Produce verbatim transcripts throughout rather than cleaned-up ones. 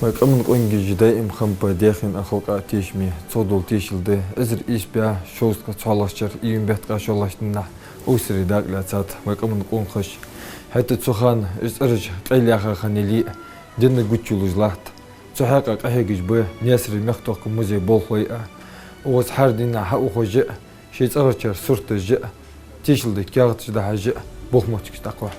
Вай къаман къонгаш даим хиннаб дехьа а, халкъа а тешаме, цо дола тешал да. Эзар ийс бӀаь шовзткъеи цхьоалагӀча шера июнь бетта ткъаь шоллагӀча дийнахьа Овсаре дакъа лаьцад вай къаман къонахаша. ХӀаьта цу хана уж цӀераш къайлаяха хиннай а, денна гуччолуш латт. Цу хьакъехьа къахьегаш ба Наьсаре мехкатохкама музея болхлой а. Укхаза хӀара дийнахьа хьаухаш а, шоай цӀагӀарчар сурташ а, тешал де каьхаташ дахьаш а, бухмочкаш дӀакхухь.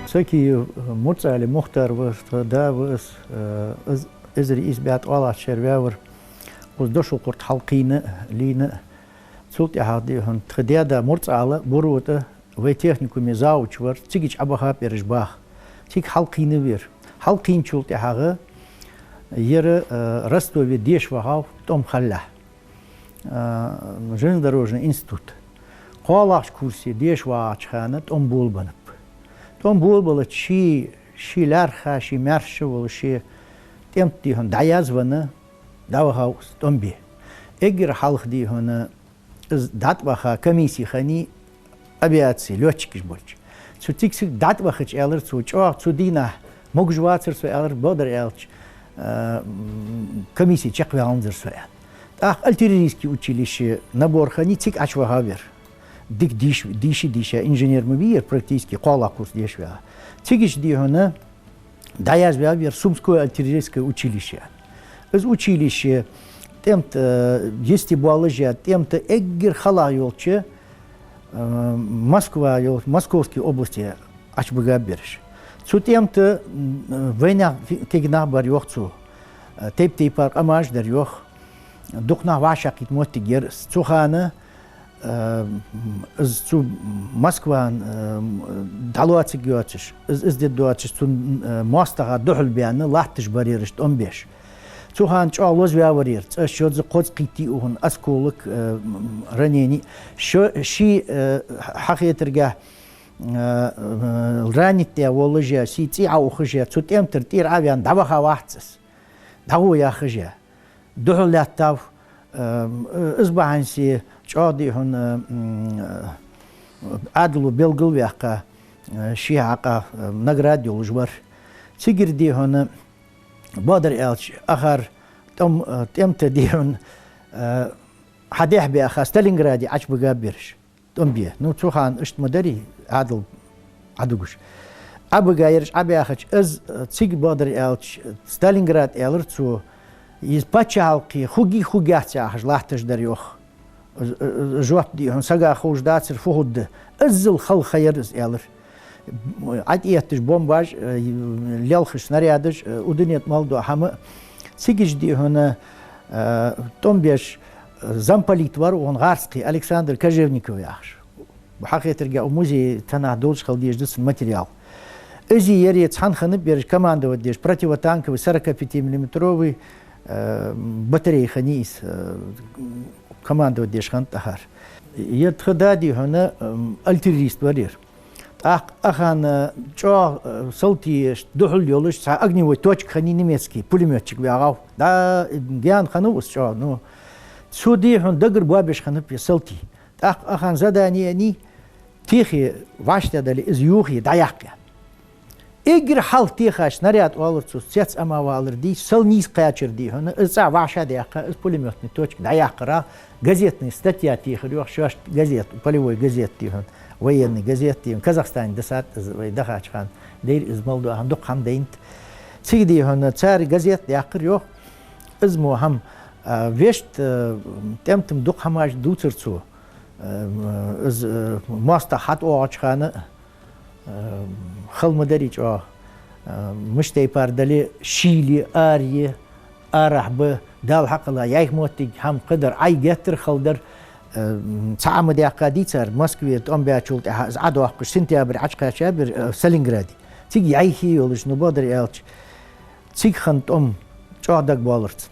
Сакиев МурцӀали Мухтар ва, тха да ва из, э, из, эзар ийс бӀаь ткъоалагӀча шера ваьвар. Укхаза дошув кхурт хьалкхийна, лийна. Цул тӀехьагӀа, дий хьона, тха даь-да МурцӀали Буро тӀа вай техникуме завуч вар, цигача Ӏобахаб ераш баха. Цига хьалкхийнав ер. Хьалкхийначул тӀехьагӀа ер, э, Ростове деша вахав тӀом хилалехь, э, железнодорожный институт. КхоалагӀча курсе деша вагӀача хана тӀом болабеннаб. ТӀом болабеннача ший, ший лаьрххӀа, ший маьрша волаш, ший тӀем тӀа, дий хьона, дӀаязвенна, дӀавахав из тӀом бе. Эггара хьалха, дий хьона, из дӀатӀаваха комисси хиннай авиаци лётчикаш болча. Цу цига цига дӀатӀавахача, аьлар цо, чӀоагӀа цу дийнахьа могаш вацар со, аьлар, бакъдар аьлча, э, м, комисси чакхваьннзар со, аьнна. ТӀаккха артиллерийски училище набор хиннай, цига Ӏочувахав ер. Дика дийша, дийша, дийша инженер ма вий ер, практически кхоалагӀа курс деша ваьгӀа. Цигача, дий хьона, дӀаязваьв ер Сумское артиллерийское училище. Из училище тӀем тӀа, э, йисте боаллаш а, тӀем тӀа эггара халагӀа йолча, э, Москва йолча, Московски областе Ӏочубигаб ераш. Цу тӀем тӀа, м, вайнаьха фи-, кагий нах бар, йоах цо. Э, тайп-тайпара къамаш дар, йоах. Дукха нах вӀашагӀкхийтта моттиг яр из. Цу хана, э, из цу Москван, э, дӀалоацаргйоацаш, из, из де доацаш, цун, э, моастагӀа духьалбаьнна латташ бар ераш тӀом беш. Цу хана чӀоагӀа лозаваьвар ер, цӀа шозза-кхозза кхийттий укхун, осколок, э, ранени. Шо-, ший, э, хьахетаргахьа, э, э, ранить даь воллаш а, ший цӀий Ӏоухаш а, цу тӀем тӀара тӀера Ӏоваьнна дӀаваха вац из. ДӀагӀо яхаш а. Духьал лаьттав, э, из бахьанце чӀоагӀа, дий хьона, м, э, Ӏаьдало белгалваьккха, э, ший хьакъехьа, э, награда йолаш вар. Цигара, дий хьона, бакъдар аьлча, акхар тӀом-, э, тӀем тӀа, дий хьона, э, хьадехьабаьха Сталинграде Ӏочубигаб ераш тӀом бе. Ну, цу хана иштта ма дарий, Ӏаьдал Ӏодугаш. Ӏобига ераш Ӏобаьхача, из, э, цига, бакъдар аьлча, Сталинград, аьлар цо, из паччахьалкхе хургий-хургьяц яхаш латташ дар, йоах. Э, э, э, жоп, дий хьона, сага ховш дацар, фу хургда. Иззал хала ха яр из, аьлар. ӀотӀаетташ бомбаш, э, лелхаш снарядаш, э, удинет мел дола хӀама. Цигача, дий хьона, э, тӀом беш, э, замполит вар укхун гӀарцкъий, Александр Кожевников яхаш. Хьахетаргахьа, укх музее тахан долаш хила дезаш да цун материал. Из е ер цхьана хиннаб ераш командовать деш, противотанковый сорокапятимиллиметровый, э, батарей хиннай из, э, командовать деш хиннад акхар. Ер тха да, дий хьона, м, артиллерист вар ер. ТӀаккха акхарна чӀоагӀа, э, салтий духьал йолаш цхьа огневой точка хиннай немецкий, пулемётчик ваьгӀав. Да, гаьна хиннав из чӀоагӀа, ну, цу, дий хьона, дагара боабеш хиннаб ер салтий. ТӀаккха акхарна задани еннай, тӀехье вӀаштӀехьадале, из юххе дӀаяккха. Эггара хьалха техача снаряд, оалар цо, цецваьлар дий, сел нийса кхаьчар, дий хьона, из цӀагӀа вӀашагӀдаьккха, из пулемётный точка дӀаяккхар. Газетный статья техар, йоах, шоашта газет, полевой газет, дий хьона, военный газет, дий хьона, Казахстане дисад из, вай дахача хана дайра из, мел дола хӀама дукха хӀама дайнад. Цига, дий хьона, цар газет яьккхар, йоах, из мо хӀама, а, вешта, а, тӀем тӀа дукха хӀамаш дувцар цо. Э, из, э, моастагӀа хьатӀаоагӀача хана, э, хала ма дарий чӀоагӀа. Э, мишта тайпара дале, шийла, арае, арахьа ба, Далла хьакхелла, яхь моттиг хӀама кхы дар, Ӏай геттара хала дар, э, цхьа Ӏа ма даьккхадий цар, Москве тӀом баьчул тӀехьагӀа из Ӏодоаккхаш, сентябре Ӏочукхаьчаб ер, э, Сталинграде. Цига яхье йолаш, ну, бакъдар аьлча, цига хинна тӀом чӀоагӀа дагабоалар цун.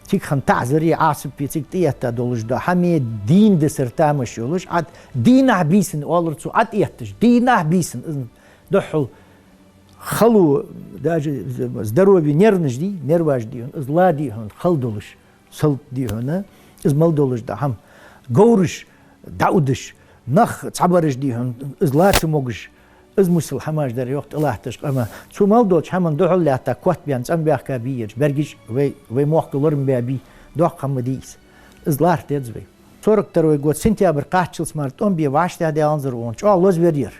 Цига хинна таӀазари, Ӏазапи, цига тӀаэтта долаш дола хӀама, дийна дисар тамаш йолаш, Ӏа-, дийнахьа-бийсанна, оалар цо, ӀотӀаетташ, дийнахьа-бийсанна, из духьал Хало, даже здоровье нервнаш дий, нерваш дий хьона, из ла дий хьона, хала долаш, салт дий хьона, из мел долаш да хӀама. Говраш дӀаудаш, нах цхьабараш дий хьона, из ла ца могаш, из мусал хӀамаш дар йоах тӀалатташ къама. Цу мел долча хӀаман духьал лаьтта котбаьнна цӀенбаьхка бий ераш, берригаш вай, вай мохк лорам баь бий, доккха хӀама дий из. Из лархӀа деза вай. Сорок второй год, сентябрь кхаччалца мара тӀом бе вӀаштӀехьадаьннзар укхун, чӀоагӀа лозаваьр.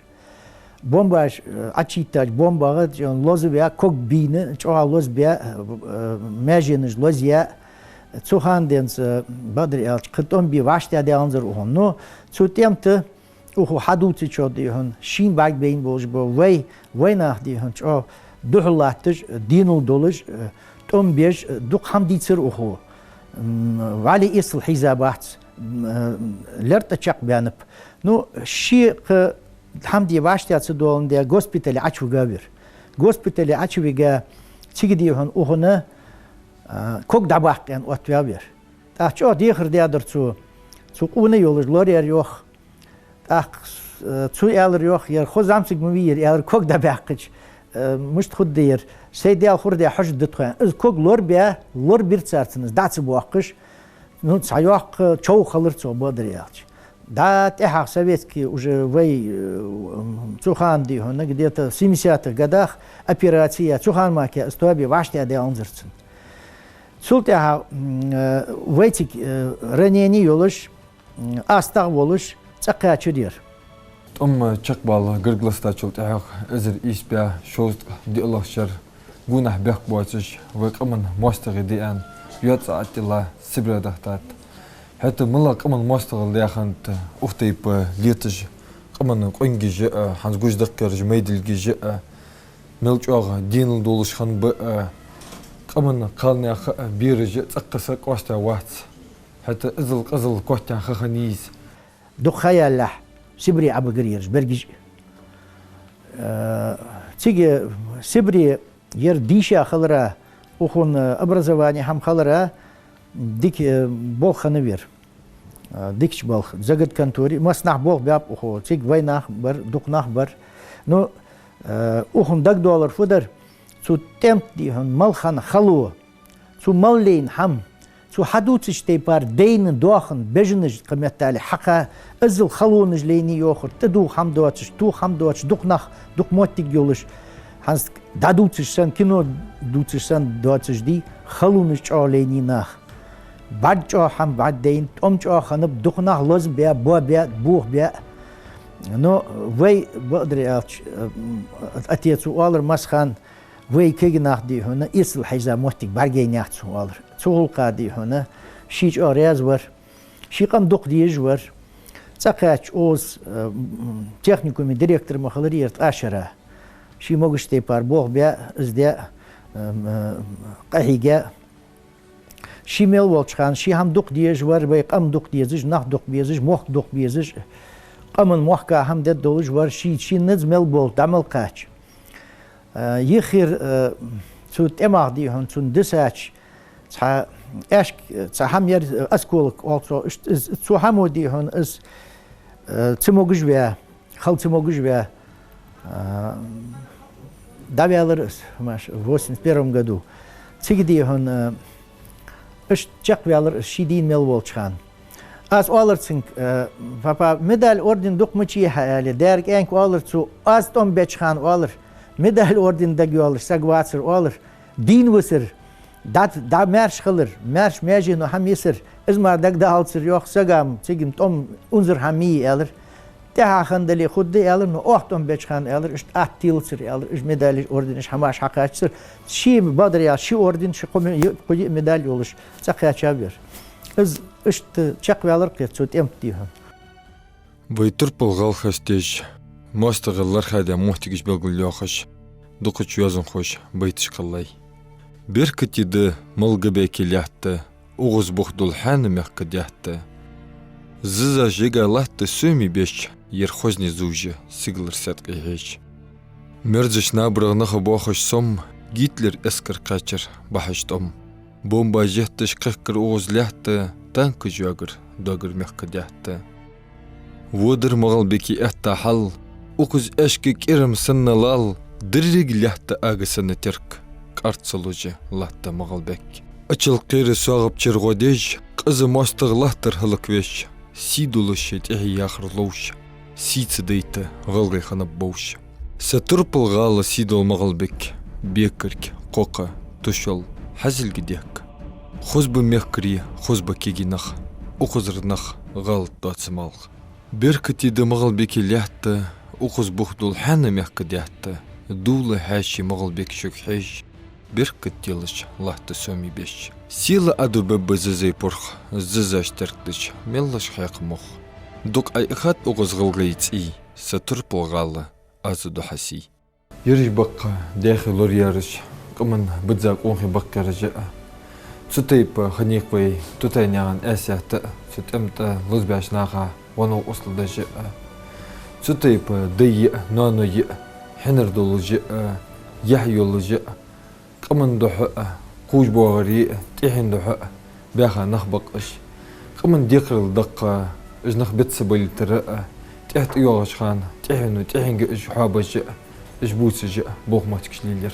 Бомбаш, э, Ӏочуйиттача бомбагӀа, чӀоагӀа лозаваь, ког бийна, чӀоагӀа лозабаь, э, маьженаш лозаяь. Цу хана денз, э, бакъдар аьлча, кхы тӀом бе вӀаштӀехьадаьннзар укхун. Ну, цу тӀема тӀа укхо хьадувцачох дий хьона, шийна бӀаргабайна болаш ба вай, вай нах дий хьона, чӀоагӀа духьал латташ, денал долаш, э, тӀом беш, э, дукха хӀама дийцар укхо. М, вӀалла эсала хьийзабац, м, э, лертӀа чакхбаьннаб. Ну, ше кхы хӀама де вӀаштӀехьа ца доаландаь, госпитале Ӏочувигавир. Госпитале Ӏочувига, цига дий хьона укхунна, а, ког дӀабаккха аьнна оттаваьвар. ТӀаккха чӀоагӀа дехар даьдар цо, цу къона йолаш лораяьр йоах. ТӀаккха, э, цо аьлар йоах, ер хоза зӀамсаг ма вий ер, аьлар, ког дӀабаьккхача, э, мишта хургда ер, сай Даьла хургдаь хьожаргда тхона. Из ког лорабаь, лорабир цар цунна, из дӀа ца боаккхаш, ну, цхьа йоккха чов хилар цох, бакъдар аьлча. ДӀа тӀехьагӀа советский уже вай, э, цу хана дий хьона, где-то в семидесятых годах операци яь, цу хана мара из тоабе вӀаштӀехьадаьннзар цунна. Цул тӀехьагӀа, м, э, вай цига, э, ранени йолаш, м, астагӀа волаш, цӀакхаьчар ер. ТӀом чакхбала гарга ластачул тӀехьагӀа эзар ийс бӀаь шовзткъа диълагӀча шера гонахьа бехк боацаш, вай къаман моастагӀий да аьнна, йоӀ цӀа Ӏаттила Сибре дахийтад. ХӀаьта малагӀа къаман моастагӀал да хиннад укх тайпа леташ, къаман къонгаш а, хӀанз гуш даккхараш майдилгаш а, мел чӀоагӀа денал долаш хиннаб а, къаман кхалнаьха а, бераш а цӀаккха са къоастаь вац. ХӀаьта иззал къизал коттаь ха хиннай из. Дукха ха ялалехь, Сибре Ӏобигар ераш берригаш. Э, цига Сибре ер дийша хилара, укхун образовани хӀама хилара, дика, э, болх хиннавар. Э, дикача балха, заготконтори, массанахьа болх баьб укхо, цига вай нах бар, дукха нах бар. Ну, э, укхун дагадоалар фу дар, цу тӀема тӀа дий хьона мел хинна хало, цо мел лайна хӀама, цо хьадувцача тайпара дайна, доахан, бежанаш кхы меттел хьакха, иззал халонаш лайнай йоахар, тӀадувха хӀама доацаш, тоха хӀама доацаш, дукха нах, дукха моттиг йолаш, хӀанз дӀадувцаш санна, кино дувцаш санна доацаш дий, халонаш чӀоагӀа лайнай наха. БӀарг чӀоагӀа хӀама бӀаргадайна, тӀом чӀоагӀа хиннаб, дукха нах лозабаь, боабаь, бохабаь. Но вай, бакъдар аьлча, э, м, отец оалар массахана, вай кагий нах дий хьона, эсала хьийза моттиг бӀаргаяйнаяц цо, оалар. Цу гӀулакха дий хьона, ше чӀоагӀа раьза вар, ший къам дукха дезаш вар. ЦӀакхаьчача укхаза, э, м, техникума директор ма хилар ер ткъаь шера. Ше могаш тайпара болх баь, из даь, э, м, э, къахьийга. Ше мел волча хана, ше хӀама дукха дезаш вар, вай къам дукха дезаш, нах дукха безаш, мохк дукха безаш, къаман мохка хӀама де долаш вар, ше, ший низ мел болча дӀа мел кхаьча. Э, йиххьар, э, цу тӀемах дий хьона, цунна дисача, цхьа аьшк, цхьа хӀама яр, э, осколок оал цох, ишт-, из, цу хӀамо дий хьона, из, э, ца могаш ваь, хала ца могаш ваь, э, дӀаваьлар из, хӀамаш, в восемьдесят первом году. Цига дий хьона, э, ишт чакхваьлар из, ший дийна мел волча хана. Аз оалар цунга, э, папа, медаль, орден дукха ма чу я хьа, аьле, даьра кӀаьнк оалар цо, аз тӀом беча хана оалар, медаль, орден дагайоалаш саг вацар оалар, дийна висар, дӀа, дӀа маьрша хилар, маьрша маьжено хӀама йисар, из мара дагадоалацар йоах сага, цига тӀом унзара хӀама йий, аьлар. ТӀехьа хинна дале хургда, аьлар, но оаха тӀом беча хана, аьлар, ишта атта телацар, аьлар, уж медалаш, орденаш, хӀамаш хьакхаьчацар. Ший, бакъдар аьлча, ший орден, ший кхо ме-, е-, кхо-, е-, медаль йолаш цӀакхаьчав ер. Из иштта чакхваьлар кхы цу тӀема тӀа дий хьона. Вай турпал гӀалгӀай хесташ, моастагӀий лархӀадаь моттигаш белгалйоахаш, дукхача йоазонхоша байташ кхеллай. Беркате да мел габеки лаьтта, укхаза бух дола хьаьна мехка даьтта. Зиза жега латта соьме беш, ер хозне зувш, сигалара саьткъий хьеж. Мерзача набарах наха боахаш сом, Гитлера эскар кхаьчар бахьаш тӀом. Бомбаш етташ кхехкар укхаза лаьтта, танкаш йоагар, доагар мехка даьтта. Водар ма гӀалбеке этта хьал, укхаза аьшка кӀерам санна лал, Деррига лаьтта ага санна терк, кӀарт ца луш латт МагӀалбик. Ачалкхера соагӀапчара гӀо деш, къиза моастагӀа латтар хӀалаквеш, сий долаш тӀехье яхар ловш, сий ца дайта гӀалгӀай хиннаб бовш. Са турпал гӀала сий дола МагӀалбик, бекарг, кхокха, тушал, хьазилга дехк. Хоза ба мехкарий, хоза ба кегий нах, укхазара нах гӀалат доаца малх. Беркате да МагӀалбика лаьтта, укхаза бух дола хьаьна мехка даьтта, дувла хьаьший МагӀалбик шуга хьеж, беркат делаш латт соми беш. Сийлахь Ӏаьдал бебба зизай пурх, зизаш теркалдеш, меллаша хьекха мох. Дукха Ӏайха хатт укхаза гӀалгӀай цӀий, са турпал гӀала, аз духьа сий. Ераш баккха даьхе лораераш, къаман бизза къонахий баккхераш а. Цу тайпа хиннай вай Тутанаькъан Аьсият а, цу тӀем тӀа лазабаьча наха гӀо-новкъостал деш а. Цу тайпа дай а, ноаной а, хьинар долаш а, яхь йолаш а, къаман духьа а, кхувш боагӀарий а, тӀехьен духьа а баьха нах ба-кх уж. Къаман декхарал да-кх, уж нах бецбалийтар а, тӀехьа тӀайоагӀача хана тӀехьено тӀехьенга уж хьоабеш а, уж бувцаш а болх-моттигаш лелаяр.